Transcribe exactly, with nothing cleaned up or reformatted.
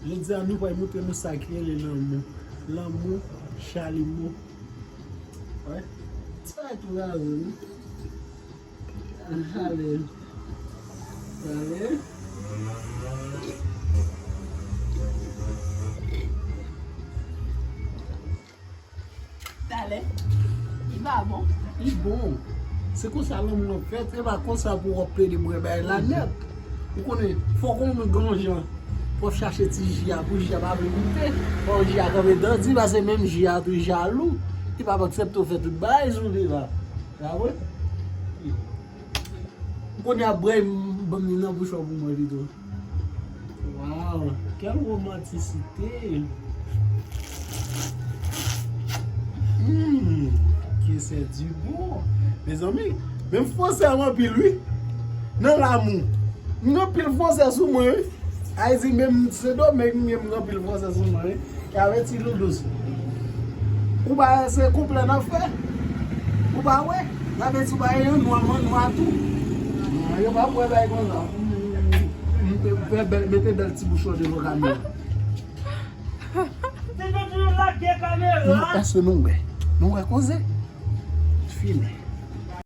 Jodi a, nou pral montre nou sa ki rele lanmou. Lanmou, chalimou. Wè. Sa e tou raze, wi. Ale. Ale. Talè. Li pa bon. Li bon. Se konsa lanmou an fèt. Se pa konsa pou w ap plede bwè bagay la nèt. Ou konnen, fòk ou menm gen yon jan pou w ap chache ti ji a, pou ji a pa vle goute. Fò ji a kanpe dan di, paske menm ji a tou jalou. Li p ap aksepte w fè tout bagay sou li la. Sa vre? Kounye a, bwè, m, ban m li nan bouch ou pou mwen pito. Waw, quelle romanticité! Hmm, que c'est du bon! Mezanmi, menm fransè m anpil, wi. Nan lamou. M gen anpil fransè sou mwen, wi. Ayiti, menm Sendomeng, m gen anpil fransè sou mwen, wi. Ki avèti nou dous. Ou pa wè se konplè n ap fè? Ou pa wè? N ap di w pa gen yon nwa, mwen nwa tou. Yo pa wè bay konsa. Mete bèl, mete bèl ti bouch ou devan kamera. Ti nou toujou lage kamera. Non, èske nou wè? Nou wè koze? Fini.